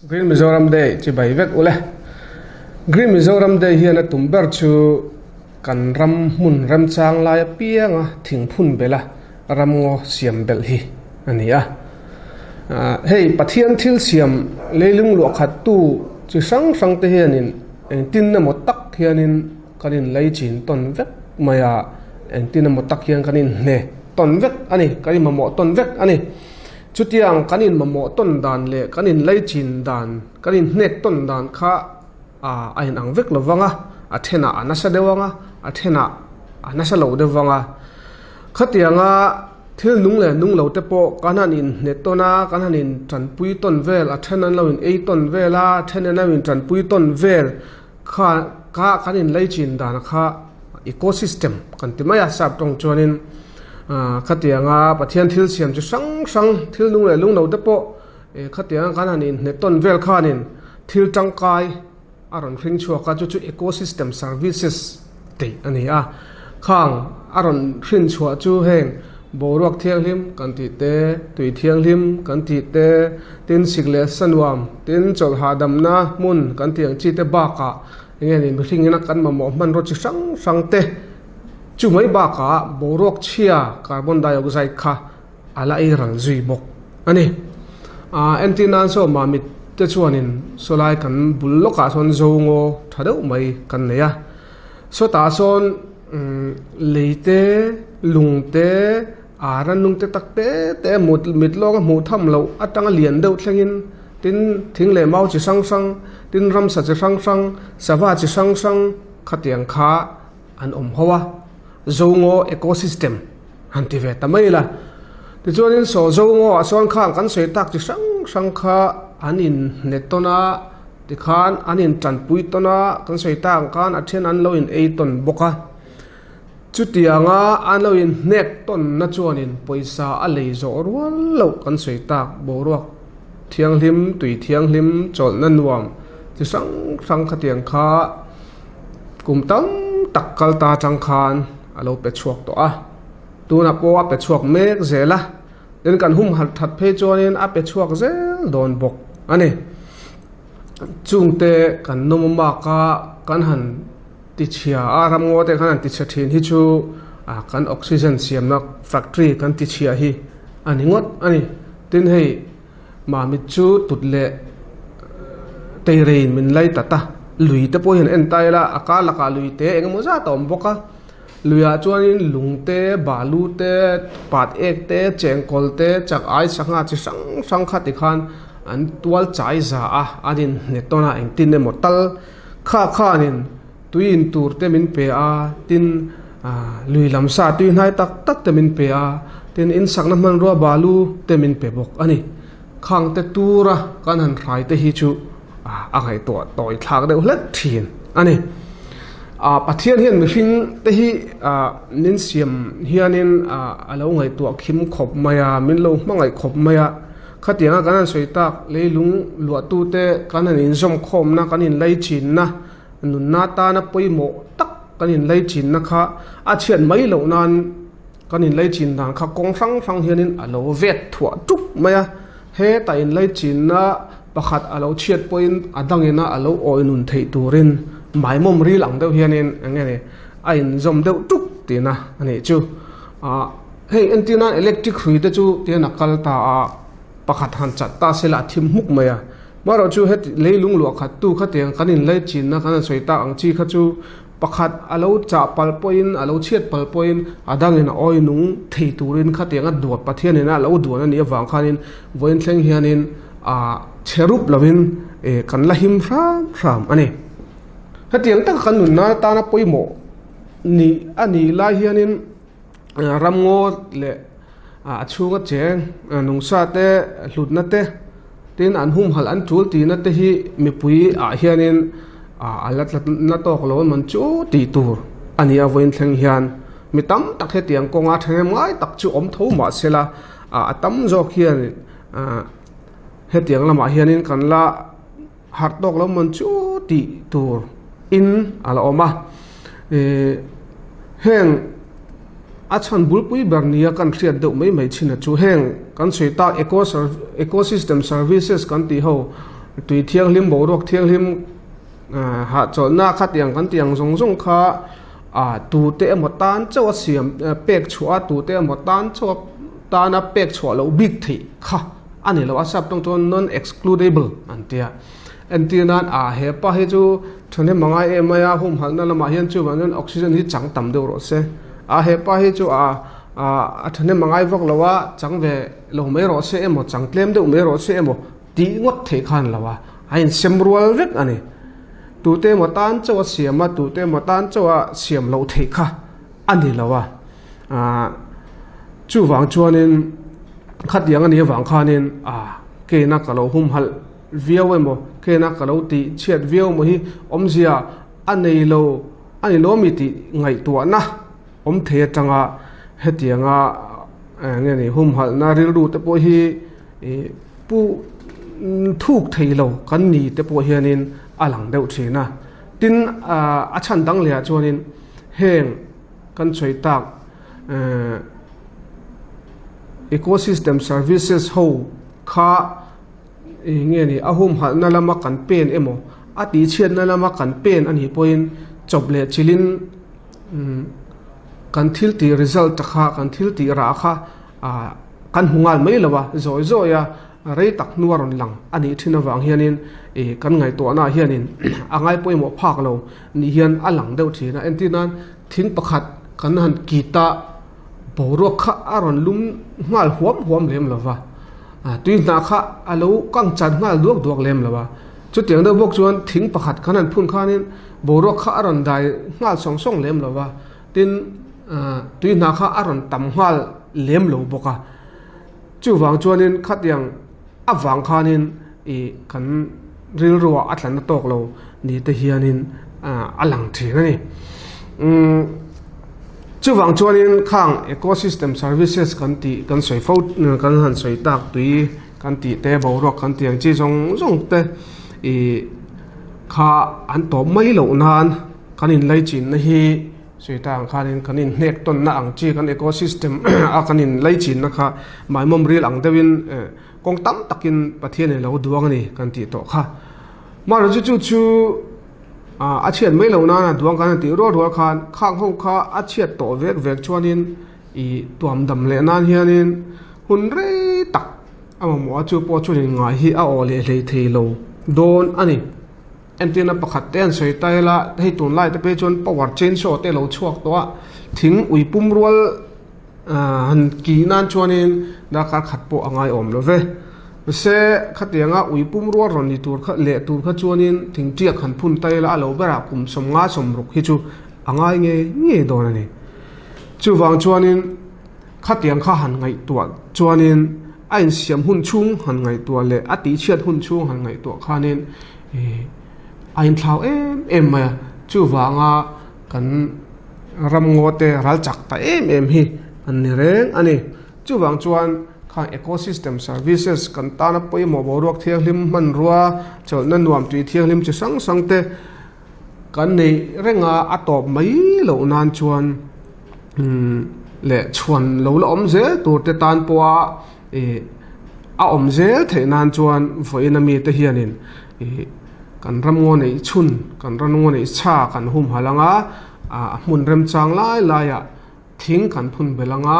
Green Mizoram Day chi bai vek ule. Green Mizoram Day hian a tum ber chu kan ram hmun remchang lai apianga thingphun bela ramngaw siam belh hi a ni a. Hei Pathian thil siam leilung luah khat tu chi hrang hrang te hianin engtin emaw tak hianin kan inlei chin tawn vek mai a, engtin emaw tak hian kan inhne tawn vek a ni, kan inmamawh tawn vek a ni. Chutiang kan inmamawh tawn dan leh kan inlei chin dan, kan inhnek tawn dan kha a inang vek lo vang a, a thenah a nasa deuh ang a, a thenah a nasa lo deuh vang a. Khatianga thil nung leh nung lo te pawh kan han inhne tawn a, kan han intanpui tawn vel, a then an lo in ei tawn vel a, a then an lo intanpui tawn vel kha kha kan inlei chin dan kha ecosystem kan ti mai a, sap tawng chuanin khatianga Pathian thil siam chi hrang hrang thil nung leh lung lo te pawh khatianga kan han inhne tawn vel khanin thil tangkai a rawn hring chhuak a, chu chu ecosystem services tih a ni a. Khang a rawn hrin chhuah chu heng boruak thianghlim kan tih te, tui thianghlim kan tih te, tin sik leh sa nuam, tin chawlh hahdamna hmun kan tih ang chi te bakah eng nge ni mihring ina kan mamawh hmanraw chi hrang hrang te chu mai bakah boruak chhia carbon dioxide kha a la ei ral zui bawk a ni. Aaa entir nan saw Mamit te chuanin sawlai kan bul lawkah sawn zo ngaw tha deuh mai kan nei a, sawtah sawn umm lei te lung te aa rannung te tak te te mut mit lawnga hmuh tham loh atanga lian deuh thlengin tin thing leh mau chi hrang hrang tin ramsa chi hrang hrang sava chi hrang hrang khatiang kha an awm ho a. Zongaw ecosystem han ti ve ta mai ila. Tichuanin saw Zongaw ah chuan khang kan sawi tak chi hrang hrang kha an in hne tawn a, tikhan an in tanpui tawn a, kan sawi tak ang khan a then an lo in ei tawn bawk a. Chutianga an lo in hnek tawn na chuanin pawisa a lei zawh rual loh kan sawi tak boruak thianghlim, tui thianghlim, chawlhna nuam chi hrang hrang khatiang kha Kum tam tak kal ta atang khan a lo pe chhuak tawh a, tunah pawh a pe chhuak mek zel a, tin kan humhalh that phei chuanin a pe chhuak zel dawn bawk a ni. Chungte kan nawm mak a, kan han ti chhia a, ramngaw te kan han ti chhe thin hi chu kan oxygen siamna factory kan ti chhia hi a ni ngawt a ni. Tin hei. Mamit chu tut leh teirein min lai ta ta, lui te pawh hian en ta ila a kar lakah lui te eng emaw zat a awm bawk a, luiah chuanin lung te, balu te, pat ek te, chengkawl te, chak ai sangha chi hrang hrang kha tikhan an tual chai za a, an inhne tawn a engtin emaw tal kha khanin tui in tur te min pe a, tin lui lam sa tui hnai tak tak te min pe a, tin in sakna hmanrua balu te min pe bawk a ni. Khang te tura kan han hrai te hi chu a ngaihtuah tawi thlak deuh hlek thin a ni. Pathian hian mihring te hi min siam hianin a lo ngaihtuah khim khawp mai a, min lo hmangaih khawp mai a, khatianga kan han sawi tak leilung luahtute kan han inzawm khawmna kan inlei thinna Nunna tana pawimawh tak kan inlei thinna kha a chhiat mai loh nan kan inlei thin dan kha kawng hrang hrang hianin a lo vet thuah tuk mai a, heta inlei thinna pakhat a lo chhiat pawhin a dangina a lo awi nun theih turin maimawm ril ang deuh hianin eng nge ni a inzawm deuh tuk tihna a nih chu. Ah hei entir nan electric hrui te chu tihian a kal ta a, pakhat han chat ta sela a thim hmuk mai a. Marawh chu heti leilung luah khat tu khatiang kan inlei chinna kan han sawi tak ang chi kha chu pakhat a lo chah palh pawhin a lo chhiat palh pawhin a dangin a awi nung thei turin khatiang a duat Pathian ina a lo duan a nih avang khanin vawiin thleng hianin a chhe rup lovin kan la him hram hram a ni. Hetiang taka kan nunna atana pawimawh ni a nih lai hianin Ramngaw leh a chhunga cheng nungsa te hlutna te tin an humhalh an tul tihna te hi mipui ah hianin a la tla na tawk lo a man chu tih tur a ni a vawiin thleng hian mi tam tak hetiang kawnga thahnem ngai tak chu awm tho mah sela a tam zawk hian hetiang lamah hianin kan la harh tawk lo man chu tih tur in a la awm a ih heng a chhan bulpui ber nia kan hriat deuh mai mai thin a chu heng kan sawi tak eco ecosystem services kan tih ho. Tui thianghlim boruak thianghlim hahchawlhna kha tiang kan tih ang zawng zawng kha ah tute emaw tan chauh a siam pek chhuah a tute emaw tan chauh a tana pek chhuah loh bik theih kha a ni lo a sap tawng chuan non excludable an tia entir nan ah hepa hi chu thahnem a ngai em mai a humhalhna lamah hian chuvang chuan oxygen hi chang tam deuh rawh se a hepa hi chu ah ah a thahnem a ngai vak lo a chang ve lo mai rawh se emaw chang tlem deuh mai rawh se emaw Tih ngawt theih khan lo a, a insem rual vek a ni. Tute emaw tan chauh a siam a, tute emaw tan chauh a siam loh theih kha a ni lo a. Aah chuvang chuanin khatiang a nih avang khanin ah kena ka lo humhalh viau emaw, kena ka lo tih chhiat viau emaw hi awmzia a nei lo a ni lo mi tih ngaihtuahna awm thei atanga hetianga eng nge ni humhalhna rilru te pawh hi Ih pu thuk thei lo kan ni te pawh hianin a lang deuh thin a. Tin a chhan dang leh ah chuanin heng kan sawi tak eh ecosystem services ho kha eng nge ni a humhalhna lama kan pen emaw a tihchhiatna lama kan pen a nih pawhin chawp leh chilhin kan thil tih result kha kan thil tih rah kha ah kan hmu nghal mai lo a, zawi zawi a rei tak hnu a rawn lang a nih thin avang hianin ih kan ngaihtuahna ah hianin a ngai pawimawh phak lo nih hian a lang deuh thin a, entir nan thing pakhat kan han kit a boruak kha a rawn lum nghal huam huam lem lo va, ah tui hnah kha a lo kang chan nghal duak duak lem lo a, chutiang deuh bawk chuan thing pakhat kan han phun khanin boruak kha a rawn dai nghal sawng sawng lem lo va. Tin, tui hna kha a rawn tam nghal lem lo bawk a. Chuvang chuanin khatiang avang khanin ih kan rilruah a tla na tawk lo ni te hianin a lang thin a ni. Umm chuvang chuanin khang ecosystem services kan tih kan sawi fo kan han sawi tak tui kan tih te boruak kan tih ang chi zawng zawng te ih kha an tawp mai loh nan. Kan inlaichinna hi sawi ta ang khanin kan inhnek tawnna ang chi kan ecosystem a kan inlaichinna kha maimawm ril ang deuhin kawng tam takin Pathian in lo duang a ni kan tih tawh kha. Mahrawh chu chu chu a chhiat mai loh nana duang kan han tih rual rual khan khang ho kha a chhiat tawh vek vek chuanin ih tuam dam leh nan hianin hun rei tak a mamawh a chu pawh chuanin ngai hi a awh leh hlei thei lo dawn a ni. Entirna pakhat te an sawi ta ila, hei tunlai te phei chuan power chainsaw te a lo chhuak tawh a, thing ui pum rual han kih nan chuanin darkar khat pawh a ngaiawm lo ve. Mahse khatianga ui pum rual rawn ni tur kha leh tur kha chuanin thing tiak han phun ta ila a lo berah kum 50 60 hi chu a ngai ngei ngei dawn a ni. Chuvang chuanin khatiang kha han ngaihtuah chuanin a insiam hun chhung han ngaihtuah leh a tihchhiat hun chhung han ngaihtuah khanin A inthlau em em mai a, chuvanga kan ramngaw te ral chak ta em em hi an ni reng a ni. Chuvang chuan khang ecosystem services kan tana pawimawh boruak thianghlim hmanrua chawlhna nuam tui thianghlim chi hrang hrang te kan neih reng a, a tawp mai loh nan chuan leh chhuan lo la awm zel tur te tan pawha Ih a awm zel theih nan chuan vawiin ami te hianin ih kan ramngaw neih chhun kan ramngaw neih chha kan humhalh anga ah a hmun remchang lai laiah thing kan phun belh anga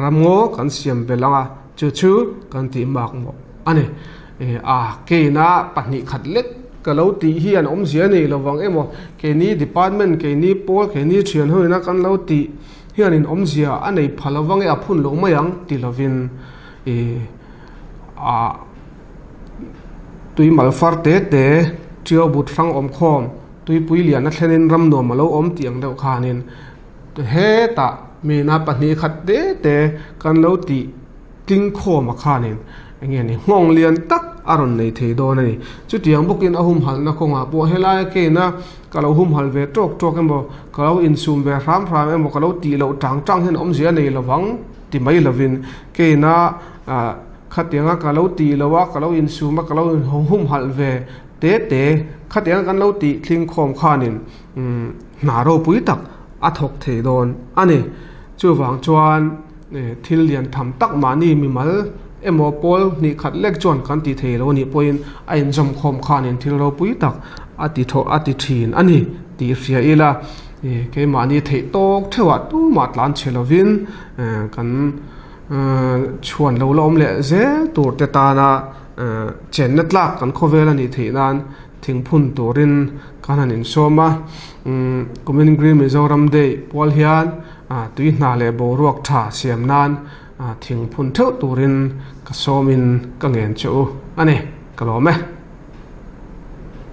ramngaw kan siam belh anga chu chu kan tih mak mawh a ni. Ih a keina pahnih khat lek ka lo tih hi an awmzia nei lovang emaw keini department keini pawl keini thian ho ina kan lo tih Hianin awmzia a nei pha lo vang e, a phun lo mai ang ti lovin ih ah tui mal far te te ṭiau but hrang awm khawm tuipui lian a thlenin ram nuam a lo awm tih ang deuh khanin hetah mina pahnih khat te te kan lo tih tling khawm a khanin eng nge ni nghawng lian tak a rawn nei thei dawn a ni. Chutiang bawkin a humhalhna kawngah pawh helai a keina ka lo humhalh ve tawk tawk emaw, ka lo insum ve hram hram emaw, ka lo tih loh tang tang hian awmzia a nei lovang ti mai lovin keina ah khatianga ka lo tih loh a, ka lo insum a, ka lo humhalh ve te te khatianga kan lo tih tling khawm khanin umm hna ropui tak a thawk thei dawn a ni. Chuvang chuan. Thil lian tham tak mahni mimal emaw pawl hnih khat lek chuan kan ti thei lo a nih pawhin a inzawm khawm khanin thil ropui tak a ti thaw a ti thin a ni tih hria ila keimahni theih tawk theuhah tumah tlan chhe lovin kan chhuan lo la awm leh zel tur te tana chenna tlak kan khawvel a nih theih nan thingphun turin kan han insawm a. Kumin Green Mizoram Day pual hian tui hna leh boruak tha siam nan thingphun theuh turin ka sawmin ka ngen che u a ni. Ka lawm e.